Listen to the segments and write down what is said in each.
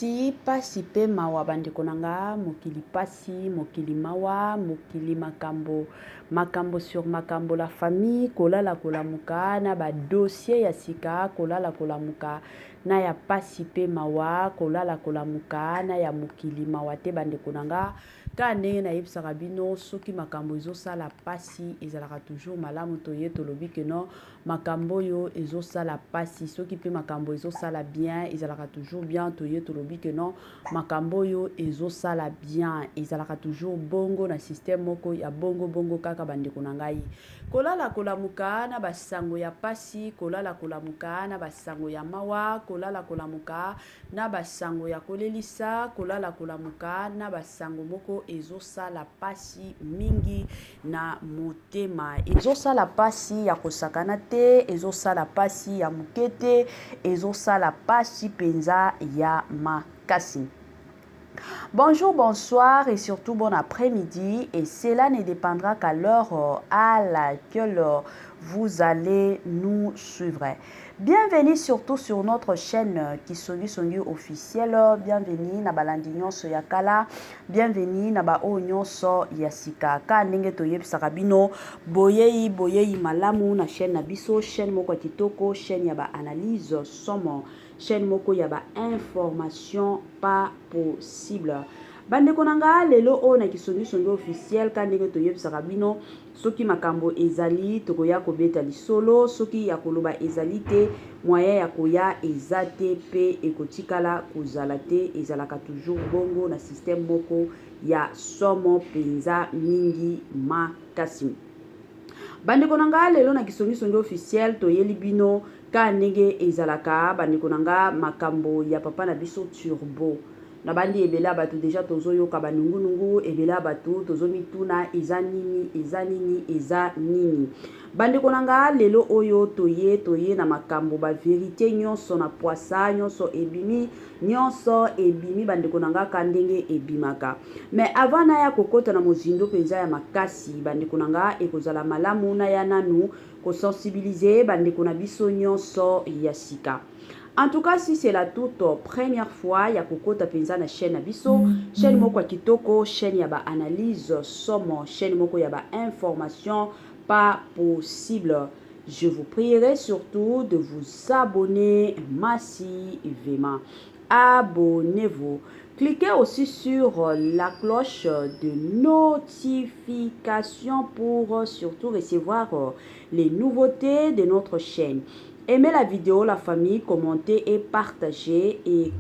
Pasi pasi pe mawa bandeko na nga mokili pasi mokili mawa mokili makambo makambo sur makambo la famille kolala kolamuka na ba dossier ya sika kolala kolamuka na ya pasi pe mawa kolala kolamuka na ya mokili mawa te bandeko na nga Kaka ndenge nayebisaka bino soki makambo ezosala pasi ezalaka toujours malamu toye tolobi que non makambo oyo ezosala pasi soki pe makambo ezosala bien ezalaka toujours bien toye tolobi que non makambo oyo ezosala bien ezalaka toujours bongo na système moko ya bongo bongo kaka bandeko na ngai kolala kolamuka na basango ya pasi kolala kolamuka na basango ya mawa kolala kolamuka na ba sango ya kolelisa, kolala kolamuka na ba sango moko ezosala pasi mingi na motema. Ezosala pasi ya kosakana te, ezosala pasi ya moke te, ezosala pasi penza ya makasi. Bonjour, bonsoir et surtout bon après-midi et cela ne dépendra qu'à l'heure à laquelle vous allez nous suivre. Bienvenue surtout sur notre chaîne Kisongi Songi officiel. Bienvenue na balandi nyonso ya kala. Bienvenue na ba oyo nyonso ya sika. Ka ndenge toyebisaka bino boyei boyei malamu na chaîne na biso, chaîne moko ya kitoko, chaîne ya ba analyse somo, chaîne moko ya ba information pas possible. Bandeko na nga lelo oyo na Kisongi Songi officiel ka ndenge toyebisaka bino Soki makambo ezali tokoya kobeta lisolo, soki ya koloba ezali te, moyen ya koya eza te pe ekotikala kozala te, ezalaka toujours bongo na système moko ya somo penza mingi makasi. Bandeko na nga lelo na Kisongisongi officiel toyeli bino ka ndenge ezalaka bandeko na nga makambo ya papa na biso Turbo. Nabandi ebele ya batu dejà tozo yoka ba nungu nungu ebele ya batu tozo mituna eza nini eza nini eza nini ba ndeko na nga lelo oyo toye toye na makambo ba verite nionso na puasa nionso ebimi nionso ebimi ba ndeko na nga ka ndenge ebimaka mais avant naya kokota na mozindo penza ya makasi ba ndeko na nga ekozala malamu naya nanu ko sensibiliser ba ndeko na biso nionso ya sika. En tout cas si c'est la toute première fois ya kokota penza na chaîne na biso, chaîne moko ya kitoko, chaîne ya ba analyse somo, chaîne moko ya ba information pas possible. Je vous prierai surtout de vous abonner massivement. Abonnez-vous. Cliquez aussi sur la cloche de notification pour surtout recevoir les nouveautés de notre chaîne. Aimez la vidéo la famille, commentez et partagez et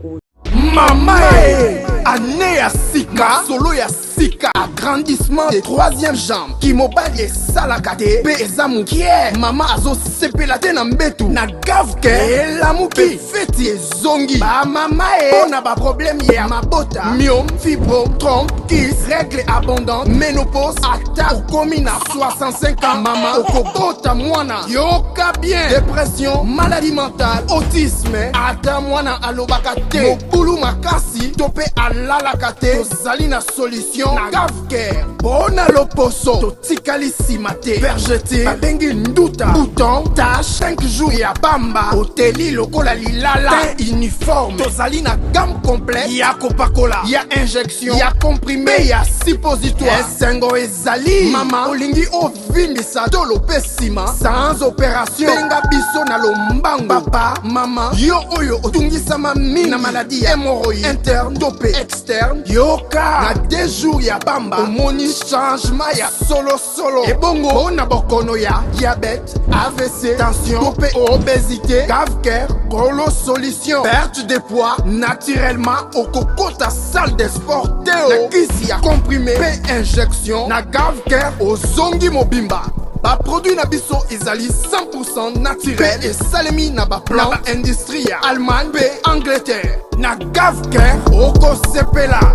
Mama e année ya sika solo ya sika agrandissement de troisième jambe kimobali esalaka te mpe eza mokie mama azosepela te na mbetu na gavke elamuki feti ezongi bamama e mpo na baproblème ya mabota myome fibrome trompe kis règle abondante ménopause ata okomi na 65 ans mama okobota mwana yoka bien depression maladie mentale autisme ata mwana alobaka te mobulu makasi to mpe alalaka te tozali na solution na gavcare mpo na loposo totikali nsima te vergeture babengi nduta bouton tache 5 jours ya pamba oteli lokola lilala teint uniforme tozali na gamme complète ya kopakola ya injection ya comprime ya suppositoire esengo ezali mama olingi ovimbisa tolo mpe nsima sans opération benga biso na lombango papa mama yo oyo otungisama mingi na maladi ya hémorroïde interne to mpe externe yoka na deux jours ya pamba omoni changement ya solo solo ebongo mpo na bokono ya diabète avc tension to mpe obésité gavcare kolo solution perte de poids naturellement okokota salle de sport te na kisi ya comprime mpe injection na gavcare ozongi mobimba baproduit na biso ezali 100 naturel mpe esalemi na baplan na baindustrie ya allemagne mpe angleterre na gavcare okosepela.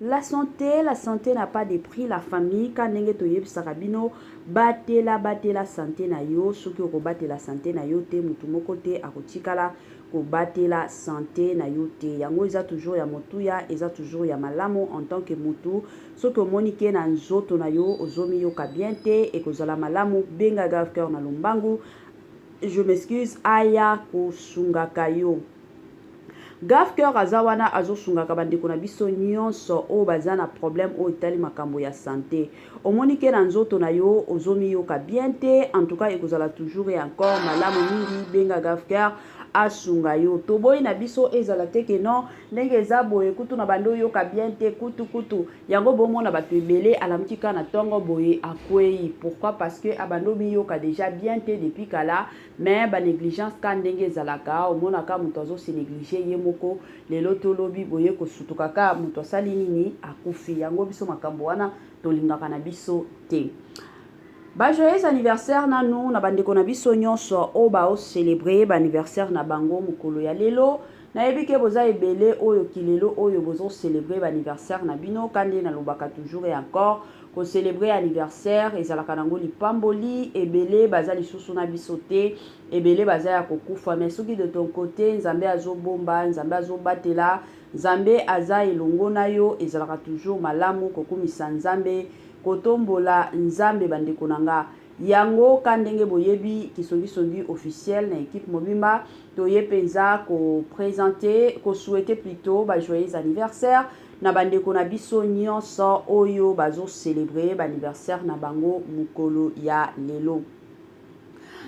La sante, la sante n'a pas de prix, la famille ka ndenge toyebisaka bino batela batela sante na yo, soki okobatela sante na yo te mutu moko te akotikala kobatela sante na yo te, yango eza toujours ya motuya, eza toujours ya malamu en tant que mutu, soki omoni ke na nzoto na yo ozomiyoka bien te, ekozala malamu benga Grave Coeur na lombangu, je m'excuse, aya kosungaka yo. Gaf Coeur aza wana azosungaka bandeko na biso nyonso oyo baza na problème oyo etali makambo ya sante. Omoni ke na nzoto na yo ozomiyoka bien te, en tout cas ekozala toujours et encore malamu mingi, benga Gaf Coeur asunga yo. Toboyi na biso ezala te ke non, ndenge eza boye kutu na bandi oyoka bien te, kutu kutu yango bomona bato ebele alamuki kaka na ntongo boye akwei. Pourquoi? Parce que abandi omiyoka déjà bien te depuis kala, mais ba négligence ka ndenge ezalaka, omonaka moto azo se négliger ye moko, lelo tolobi boye kosutuka ka moto asali nini, akufi. Yango biso makambo wana tolingaka na biso te. Ba joyeux anniversaire nanu na bandeko na biso nyonso oyo baocélébrer ba anniversaire na bango mokolo ya lelo. Nayebi ke boza ebele oyo kilelo oyo bozocélébrer ba anniversaire na bino. Ka nde nalobaka toujours et encore, kocélébrer anniversaire ezalaka nango lipamboli. Ebele baza lisusu na biso te, ebele baza ya kokufa, mais soki de ton côté Nzambe azobomba, Nzambe azobatela, Nzambe aza elongo na yo, ezalaka toujours malamu kokumisa Nzambe, kotombola Nzambe, bandeko na nga. Yango ka ndenge boyebi, Kisongisongi Officiel na équipe mobimba toye mpenza koprésenter, kosouhaiter plutôt ba joyeux anniversaire na bandeko na biso nyonso oyo bazocélébrer baanniversaire na bango mokolo ya lelo.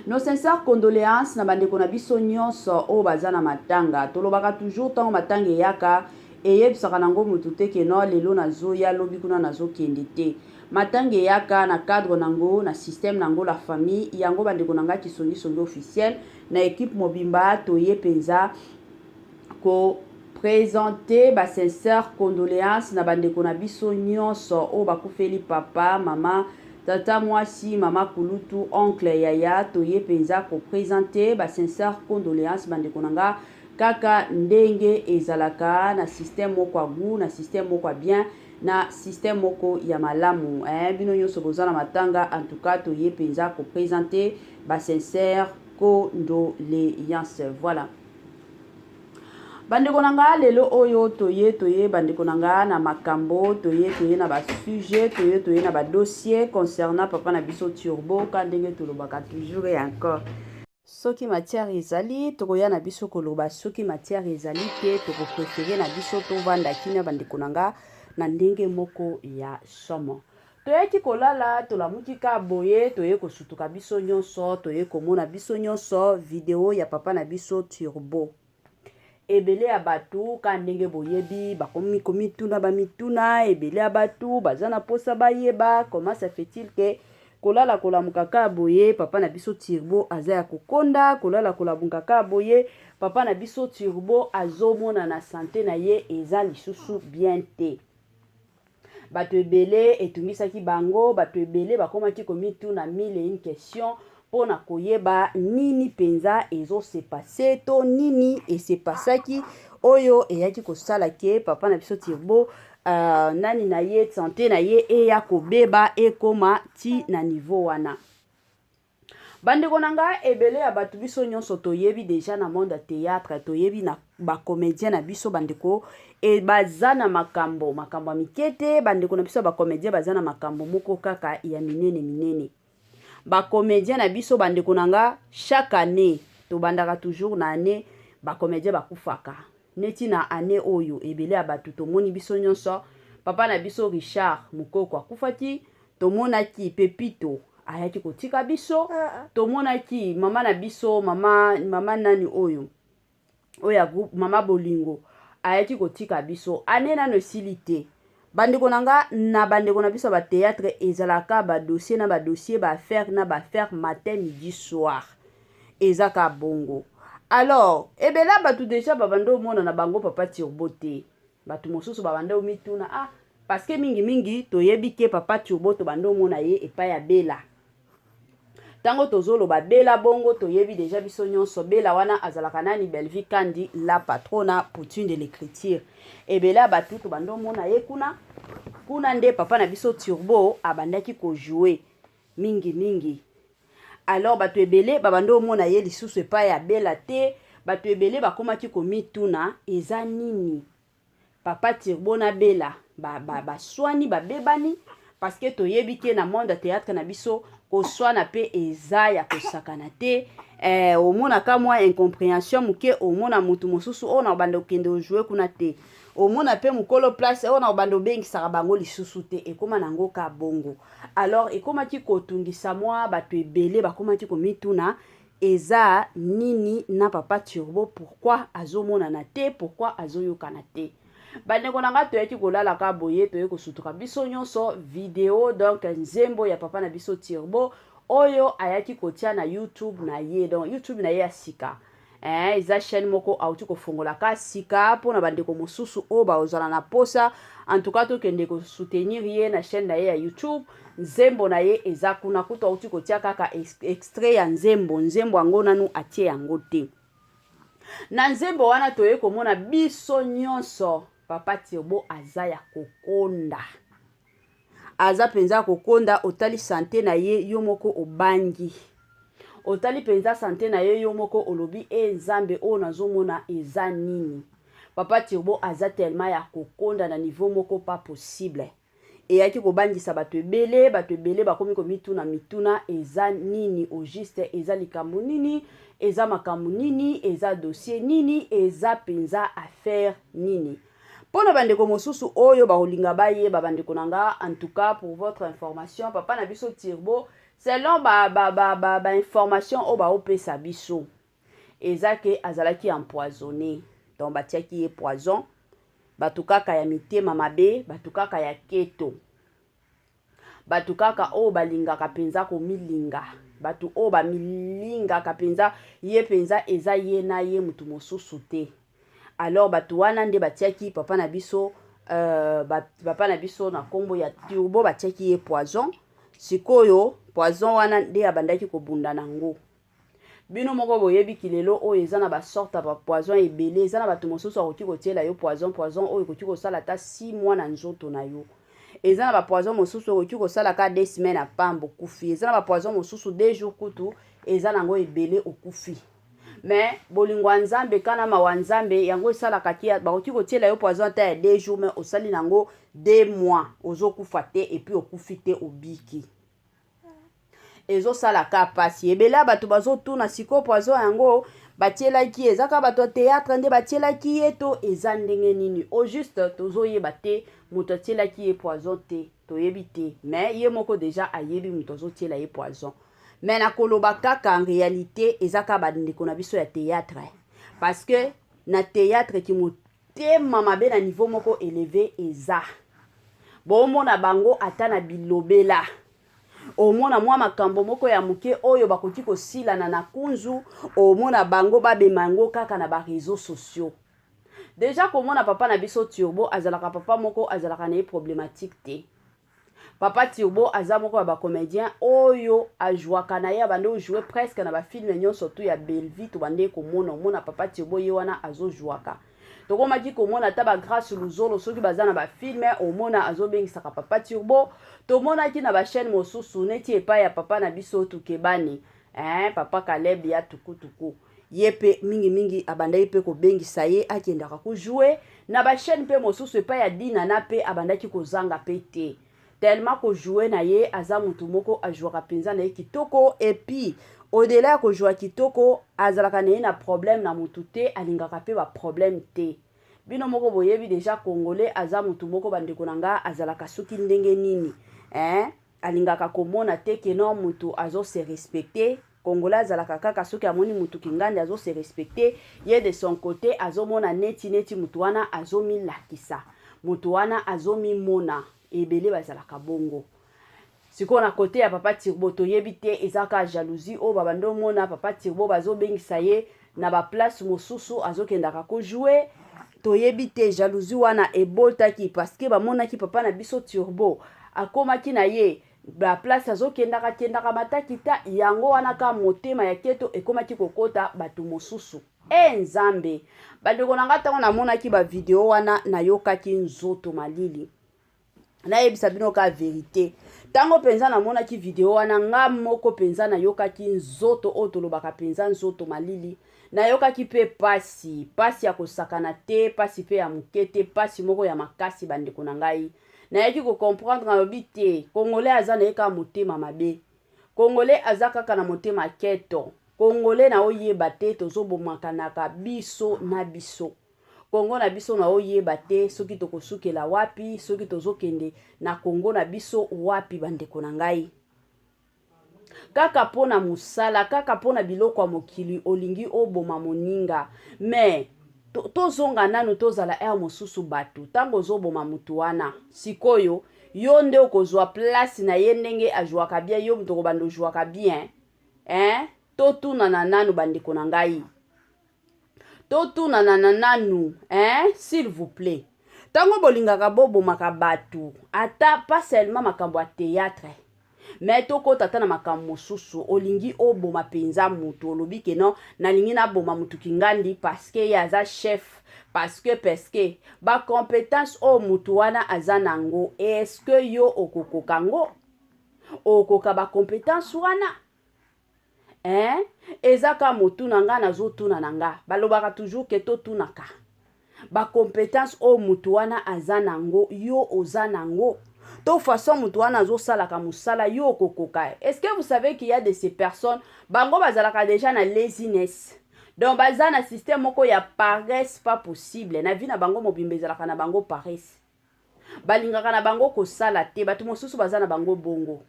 Nos sincères condoléances na bandeko na biso nyonso oyo baza na matanga. Tolobaka toujours, ntango matanga eyaka, eyebisaka nango motu te ke no, lelo nazoya, lobi kuna nazokende te. Matanga eyaka na cadre nango, na système nango, la famille. Yango bandeko na ngai, Kisongisongi Officiel na équipe mobimba toye mpenza koprésenter basincères condoléances na bandeko na biso nyonso oyo bakufeli papa, mama, tata mwasi, mama kulutu, oncle, yaya. Toye mpenza koprésenter basincères condoléances, bandeko na nga, kaka ndenge ezalaka na système moko ya goût, na système moko ya bien, na système moko ya malamu, eh. Bino nyonso boza na matanga, en tout cas toye mpenza koprésenter basincères condoléances. Voilà, bandeko na nga, lelo oyo toye, bandeko na nga, na makambo, toye na basujet, toye na badossier concernant papa na biso Turbo. Ka ndenge tolobaka toujours et encore, soki matière ezali, tokoya na biso koloba. Soki matière ezali te, tokopréférer na biso tovanda kimia, bandeko na nga, na ndenge moko ya somo. Toyaki kolala, tolamuki ka boye, toye kosutuka biso nyonso, toye komona biso nyonso video ya papa na biso Turbo. Ebele ya bato, ka ndenge boyebi, bakomi komituna bamituna. Ebele ya bato baza na mposa bayeba comment ça fait-il ke kolala kolamuka ka boye, papa na biso Turbo aza ya kokonda. Kolala kolamuka ka boye, papa na biso Turbo azomona na sante na ye eza lisusu bien te. Bato ebele etungisaki bango, bato ebele bakomaki komituna mille et une question mpona koyeba nini mpenza ezose passer to nini esepasaki oyo eyaki kosala ke papa na biso Turbo, nani na ye, sante na ye eya kobeba, ekoma ti na niveau wana. Bandeko na ngai, ebele ya bato, biso nyonso toyebi déjà na monde ya théâtre, toyebi na bacomédien na biso, bandeko, e baza na makambo, makambo ya mike te. Bandeko na biso ya bacomédien baza na makambo moko kaka ya minene minene. Bacomédien na biso, bandeko na nga, chaque année tobandaka toujours na année, bacomédien bakufaka. Neti na année oyo, ebele ya bato tomoni biso nyonso, papa na biso Richard Mokoko akufaki, tomonaki Pepito ayaki kotika biso, tomonaki mama na biso, mama nani oyo ya groupe Mama Bolingo ayaki kotika biso. Année nano esili te, bandeko na nga. Na bandeko na biso ya bathéâtre, ezalaka badossier na badossier, baaffaire na baaffaire, matin, midi, soir, eza ka bongo. Alors ebele ya bato déjà babanda omona na bango papa Turbo te. Bato mosusu babanda omituna, ah, parce que mingimingi toyebi ke papa Turbo tobanda omona ye epai ya Bela. Ntango tozoloba Bela bongo, toyebi déjà biso nyonso Bela wana azalaka nani, Belvi Kandi, la patrona, Poutine de l'écriture. Ebele ya bato tobanda omona ye kuna. Kuna nde papa na biso Turbo abandaki kojouer mingimingi. Alors bato ebele babanda omona ye lisusu epai ya Bela te. Bato ebele bakomaki komituna eza nini, papa Turbo na Bela baswani, ba babebani? Parce que toyebi ke na monde ya théâtre na biso, Koswana mpe eza ya kosakana te. Omonaka mwa incomprehension moke, omona motu mosusu oyo na kobanda kokende ojouer kuna te, omona mpe mokolo place oyo na kobanda obengisaka bango lisusu te, ekóma nango ka bongo. Alors ekomaki kotungisa mwa bato ebele, bakomaki komituna eza nini na papa Turbo, pourquoi azomonana te, pourquoi azoyokana te. Bandeko na ngai, toyaki kolala ka boye, toyei kosutuka biso nyonso video, donc nzembo ya papa na biso Turbo oyo ayaki kotia na YouTube na ye, donc YouTube na ye ya sika. Eza chaîne moko auti kofongola ka sika mpona bandeko mosusu oyo bazala na posa. En tout cas, tokende kosoutenir ye na chaîne na ye ya YouTube. Nzembo na ye eza kuna. Kutu auti kotia kaka extrait ya nzembo. Nzembo yango nanu atie yango te. Na nzembo wana, toye komona biso nyonso papa Turbo aza ya kokonda, aza mpenza kokonda. Otali santé na ye, yo moko obangi. Otali mpenza santé na ye, yo moko olobi: "E Nzambe, oyo nazomona eza nini?" Papa Turbo aza tellement ya kokonda na niveau moko pas possible. Eyaki kobangisa bato ebele. Bato ebele bakomi komituna mituna: eza nini au juste? Eza likambo nini? Eza makambo nini? Eza dossier nini? Eza mpenza affaire nini? Mpo na bandeko mosusu oyo bakolinga bayeba, bandeko na nga, en tout cas, pour votre information, papa na biso Turbo, selon bainformation ba, ba, ba oyo baopesa biso, eza ke azalaki empoisonné. Donc batiaki ye poison, bato kaka ya mitema mabe, bato kaka ya keto, bato kaka oyo balingaka mpenza komilinga, bato oyo bamilingaka mpenza ye mpenza, eza ye na ye, motu mosusu te. Alors bato wana nde batiaki papa na biso, papa na biso na nkombo ya Turbo, batiaki ye poison. Sikoyo poison wana nde abandaki kobunda nango. Bino moko boyebi lelo oyo eza na basorte ya bapoison ebele. Eza na bato mosusu akoki kotiela yo poison, poison oyo ekoki kosala ata 6 mois na nzoto na yo. Eza na bapoison mosusu okoki kosala ka 2 semaines ya pamba, okufi. Eza na bapoison mosusu 2 jours kutu eza nango ebele, okufi. Mais bolingo ya Nzambe kana mawa Nzambe, yango esalaka ki bakoki kotiela yo poison ata ya 2 jours, mais osali nango 2 mois, ozokufa te, et puis okufi te, obiki. Ezosala ka mpasi. Ebele ya bato bazotuna sikoyo: poison yango batielaki, eza kaka bato ya théâtre nde batielaki ye to eza ndenge nini au juste? Tozoyeba te. Moto atielaki ye poison te, toyebi te, mais ye moko déjà ayebi moto azotiela ye poison. Mais na koloba kaka en réalité, eza kaka bandeko na biso ya théâtre, parce que na théâtre ki motema mabe na niveau moko élevé eza. Bomona bango ata na bilobela, omona mwa makambo moko ya moke oyo bakoki kosilana na kunzu, omona bango babema yango kaka na baréseaux sociaux. Déjà komona papa na biso Turbo azalaka papa moko azalaka na ye problématique te. Papa Turbo aza moko ya bacomédien oyo ajwaka na ye, abandi ojouer presque na bafilm nyonso tu ya Bellevie. Tobandi komona, omona papa Turbo ye wana azojwaka. Tokomaki komona ata bagrâce Luzolo, soki baza na bafilm, omona azobengisaka papa Turbo. Tomonaki na bachaîne mosusu neti epai ya papa na biso Tukebani, papa Kaleb ya tukutuku, ye mpe mingimingi abandaki mpe kobengisa ye, akendaka kojouer na bachaîne mpe mosusu. Epai ya Dinana mpe abandaki kozanga mpe te, tellement kojouer na ye, aza motu moko ajouaka mpenza na ye kitoko. Et puis au-delà ya kojouer kitoko, azalaka na ye na problème na motu te, alingaka mpe baproblème te. Bino moko boyebi déjà, Congolais aza motu moko, bandeko na nga, azalaka soki ndenge nini, eh? Alingaka komona te ke no motu azose respecter. Congolais azalaka kaka soki amoni motu kingandi azose respecter, ye de son côté azomona neti neti motu wana azomilakisa, motu wana azomimona. Ebele bazalaka bongo. Sikoyo na côté ya papa Turbo, toyebi te, eza kaka jalousie oyo babandi omona papa Turbo bazobengisa ye na baplace mosusu, azokendaka kojouer. Toyebi te jalousie wana ebotaki parce que bamonaki papa na biso Turbo akomaki na ye baplace, azokendaka kendaka matakita. Yango wana ka motema ya keto ekomaki kokota bato mosusu. E Nzambe, bandeko na nga, ntango namonaki bavideo wana, nayokaki nzoto malili. Nayebisa bino ka vérité, ntango mpenza namonaki video wana, nga moko mpenza nayokaki nzoto oyo tolobaka mpenza nzoto malili. Nayokaki mpe pasi, pasi ya kosakana te, pasi mpe ya moke te, pasi moko ya makasi. Bandeko na ngai, nayaki kocomprendre, nalobi te, Congolais aza na ye kaka motema mabe. Congolais aza kaka na motema keto. Congolais na oyeba te tozobomakanaka biso na biso. Congo na biso na oyeba te soki tokosukela wapi, soki tozokende na Congo na biso wapi bandeko na ngai. Kaka mpo na mosala, kaka mpo na biloko ya mokili olingi oboma moninga. Mais tozonga nanu tozala heure mosusu bato. Ntango ozoboma motu wana, sikoyo yo nde okozwa place na ye ndenge ajouaka bien, yo moto okobanda ojouaka bien. Hein? Totunana nanu bandeko na ngai. Totunana na nanu, hein? S'il vous plaît. Ntango bolingaka bobomaka bato, ata pas seulement makambo ya théâtre, mais tokota ata na makambo mosusu. Olingi oboma mpenza mutu, olobi ke non, nalingi naboma mutu kingandi parce que ye aza chef, parce que bacompétence oyo mutu wana aza nango, est-ce que yo okokoka ngo? Okoka bacompétence wana, hein? Eza ka motu na nga nazotuna na nga. Balobaka toujours ke totunaka bacompétence oyo mutu wana aza nango, yo oza nango to façon mutu wana azosalaka mosala, yo okokoka? Est-ce que vous savez qu'il y a de ces personnes, bango bazalaka déjà na laziness, donc baza na système moko ya paresse pas possible na vie na bango mobimba, ezalaka na bango paresse, balingaka na bango kosala te. Bato mosusu baza na bango bongo,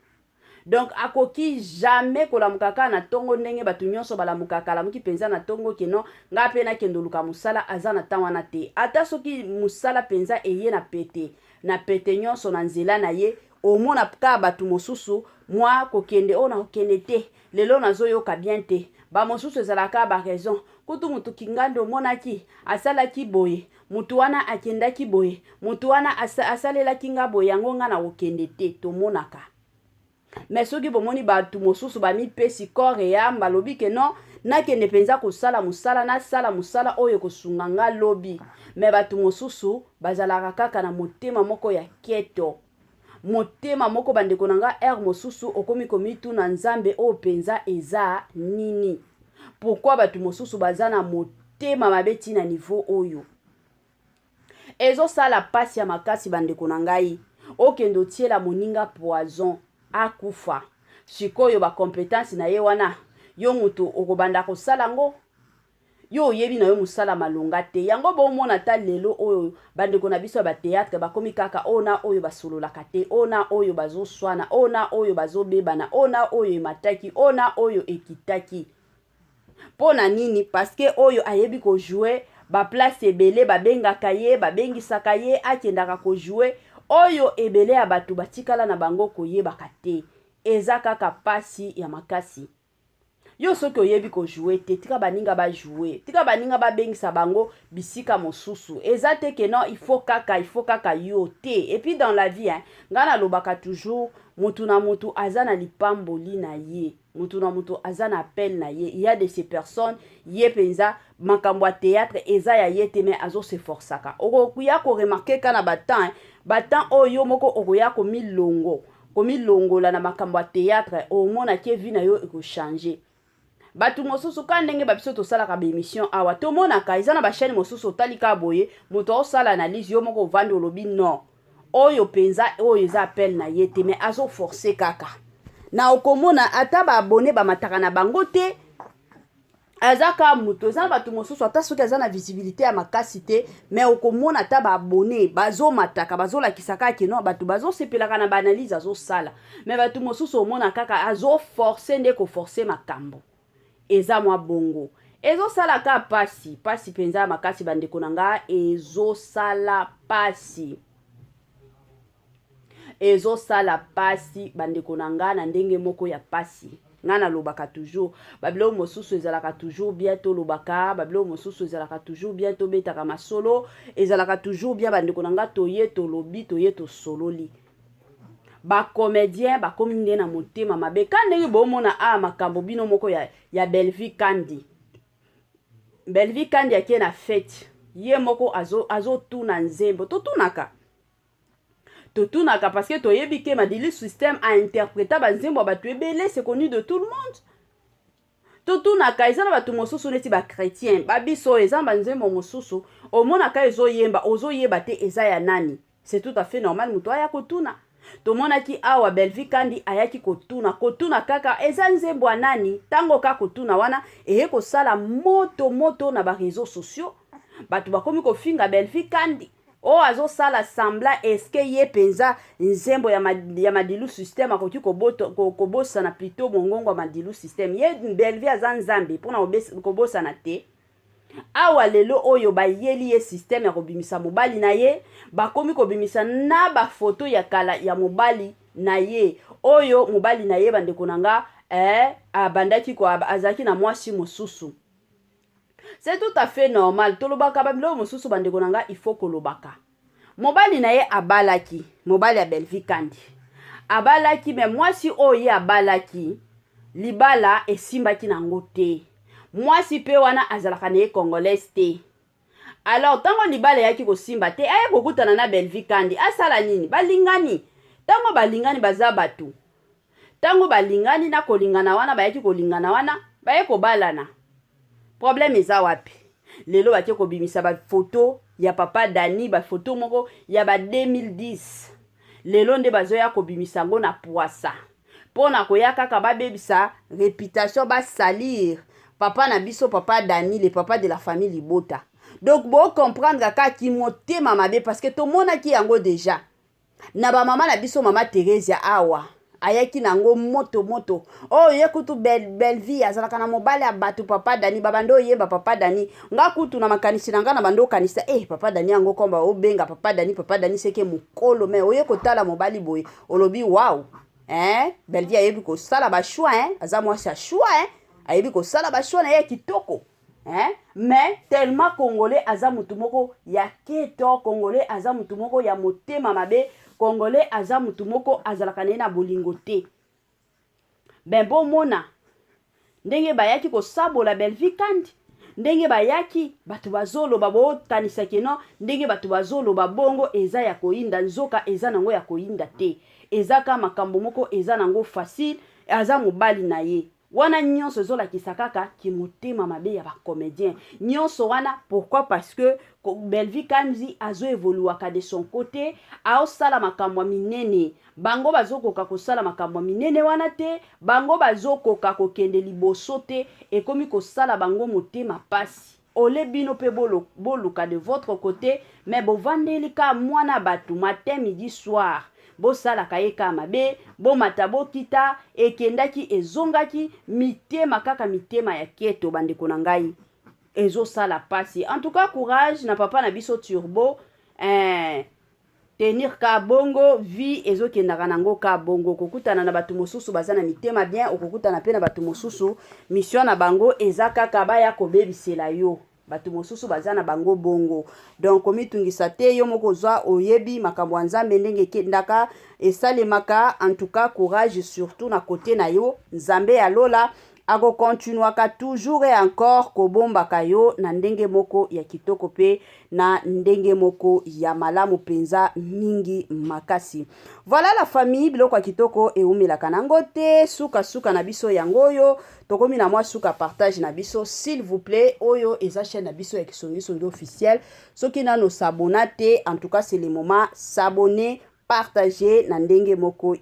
donc akoki jamais kolamuka kaka na ntongo ndenge bato nyonso balamukaka. Alamuki mpenza na ntongo ke non, ngai mpe nakende oluka mosala, aza na ntan wana te. Ata soki mosala mpenza eye na pete na pete nyonso na nzela na ye, omona kaka bato mosusu mwa kokende oyo, na kokende te, lelo nazoyoka bien te. Bamosusu ezalaka baraison kutu motu kingandi omonaki asalaki boye, motu wana akendaki boye, motu wana asalelaki nga boye, yango nga na kokende te. Tomonaka. Mais soki bomoni bato mosusu bamipesi corps et âme, balobi ke non, nakende mpenza kosala mosala, nasala mosala oyo ekosunga nga lobi. Mais bato mosusu bazalaka kaka na motema moko ya keto, motema moko, bandeko na nga, heure mosusu okomi komituna: Nzambe, oyo mpenza eza nini? Pourquoi bato mosusu baza na motema mabe ntina niveau oyo? Ezosala mpasi ya makasi, bandeko na ngai. Okende otiela moninga poison, akufa. Sikoyo bacompétence na ye wana, yo moto okobanda kosala yango, yo oyebi na yo mosala malonga te. Yango bomona ata lelo oyo bandeko na biso ya bathéâtre bakomi kaka oyo na oyo basololaka te, oyo na oyo bazoswana, oyo na oyo bazobebana, oyo na oyo emataki, oyo na oyo ekitaki. Mpo na nini? Parce que oyo ayebi kojouer baplace ebele, babengaka ye, babengisaka ye, akendaka kojouer. Oyo ebele ya bato batikala na bango koyebaka te. Eza kaka pasi ya makasi. Yo soki oyebi kojouer te, tika baninga bajouer, tika baninga babengisa bango bisika mosusu. Eza te ke non, il faut kaka yo te. Et puis dans la vie, hein, ngai nalobaka toujours, mutu na mutu aza na lipamboli na ye, mutu na mutu aza na appel na ye. Il y a de ces personnes, ye mpenza makambo ya théâtre eza ya ye te, mais azoseforçaka. Okoya koremarquer ka na batemps, batemps oyo yo moko okoya komilongo komilongola na makambo ya théâtre, omonaki vie na yo ekochanger. Bato mosusu ka ndenge babiso tosalaka baémission awa, tomonaka eza na bachaîne mosusu, otali kaka boye, moto aosala analyse, yo moko ovandi, olobi non, oyo mpenza oyo eza appel na ye te, mais azoforce kaka. Na okomona ata baabonnés bamataka na bango te. Aza kaka moto. Eza na bato mosusu, ata soki aza na visibilité ya makasi te, mais okomona ata baabonnés bazomataka, bazolakisa kaka ke non, bato bazosepelaka na baanalyse azosala. Mais bato mosusu omona kaka azoforce nde koforce makambo. Eza mwa bongo, ezosala ka pasi, pasi mpenza ya makasi, bandeko na nga. Ezosala pasi, ezosala pasi, bandeko na nga, na ndenge moko ya pasi. Ngai nalobaka toujours, babiloko mosusu ezalaka toujours bien tolobaka, babiloko mosusu ezalaka toujours bien tobetaka masolo, ezalaka toujours bien, bandeko na nga. Toye tolobi, toye tosololi. Bacomédien bakomi nde na motema mabe ka ndenge bomona awa makambo bino moko ya Bellevue Kandi. Bellevue Kandi ake na fête, ye moko azotuna azo nzembo. Totunaka, totunaka parce que toyebi ke Madilu Système ainterpréta banzembo ya bato ebele, c'est connu de tout le monde. Totunaka. Eza na bato mosusu neti bachrétien babiso oyo, eza na banzembo mosusu omonaka ezoyemba, ozoyeba te eza ya nani. C'est tout à fait normal moto aya kotuna. Tomonaki awa Bellevue Kandi ayaki kotuna, kotuna kaka eza nzembo ya nani? Ntango kaka kotuna wana eye kosala moto moto na ba réseaux sociaux, bato bakomi kofinga Bellevue Kandi oyo azosala semblant. Eske ye mpenza nzembo ya Madilu System akoki kobosana plutôt mongongo ya Madilu System? Ye Bellevue aza Nzambe mpona kobosana te. Awa lelo oyo bayeli ye système ya kobimisa mobali na ye, bakomi kobimisa na bafoto ya kala ya mobali na ye. Oyo mobali na ye, bandeko na nga, abandaki ko azalaki na mwasi mosusu. C'est tout à fait normal. Tolobaka babiloko mosusu, bandeko na nga, il faut kolobaka. Mobali na ye abalaki, mobali ya Bellevue Kandi abalaki, mais mwasi oyo ye abalaki, libala esimbaki nango te. Mwasi mpe wana azalaka na ye congolaise te. Alors ntango libala eyaki kosimba te, aye kokutana na Bellevue Kandi, asala nini? Balingani. Ntango balingani, baza bato, ntango balingani na kolingana wana, bayaki kolingana wana, baye kobalana. Problème eza wapi? Lelo bake kobimisa bafoto ya papa Dani, bafoto moko ya ba 2010. Lelo nde bazoya kobimisa yango na pwasa mpo na koya kaka babebisa réputation, basalir papa na biso, papa Dani, le papa de la famille Libota. Donc bocomprendre kaka motema mabe, parce que tomonaki yango déjà na bamama na biso, mama Theresia awa ayaki nango moto moto oyo. Ye kutu Bellevue azalaka na mobali ya bato, papa Dani. Babandi oyemba papa Dani. Nga kutu na makanisi na nga na bandi okanisa papa Dani yango komba obenga papa Dani, papa Dani seke mokolo. Mais oye kotala mobali boye, olobi wow, eh? Bellevue ayebi kosala bachoix, eh? Aza mwasi ya choix, eh? Ayebi kosala bachoix na ye ya kitoko, hein? Mais tellement congolais aza mutu moko ya keto, congolais aza mutu moko ya motema mabe, congolais aza mutu moko azalaka na ye na bolingo te. Ben, bomona ndenge bayaki kosabola Bellevue Kandi, ndenge bayaki bato bazoloba, bokanisaki no ndenge bato bazoloba bongo eza ya koyinda, nzoka eza nango ya koyinda te. Eza ka makambo moko eza nango facile. Aza mobali na ye wana. Nyonso ezolakisa kaka kimotema mabe ya bacomédien nyonso wana. Pourquoi? Parce que Bellevue Kandi azoévoluaka de son côté, aosala makambo ya minene. Bango bazokoka kosala makambo ya minene wana te, bango bazokoka kokende liboso te. Ekomi kosala bango motema pasi. Ole bino mpe boluka de votre côté, mais bovandeli ka mwana bato matin, midi, soir, bosalaka ye ka mabe, bomata, bokita, ekendaki, ezongaki, mitema kaka mitema ya keto. Bandeko na ngai, ezosala pasi. En tout cas, courage na papa na biso Turbo, tenir ka bongo. Vie ezokendaka nango ka bongo. Kokutana na bato mosusu baza na mitema bien, okokutana mpe na bato mosusu mission na bango eza kaka baya kobebisela yo. Bato mosusu baza na bango bongo. Donc komitungisa te, yo moko ozwa, oyebi makambo ya Nzambe ndenge ekendaka, esalemaka. En tout cas, courage surtout na côté na yo. Nzambe ya lola akokontinuaka toujours et encore kobombaka yo na ndenge moko ya kitoko mpe na ndenge moko ya malamu mpenza mingi makasi. Voilà la famille, biloko ya kitoko eumelaka nango te. Sukasuka na biso yango oyo, tokomi na mwa suka partage na biso. S'il vous plaît, oyo eza chaîne na biso ya Kisongisongi officiel. Soki nano s'abonner te, en tout cas c'est le moment, s'abonner, partager na ndenge moko.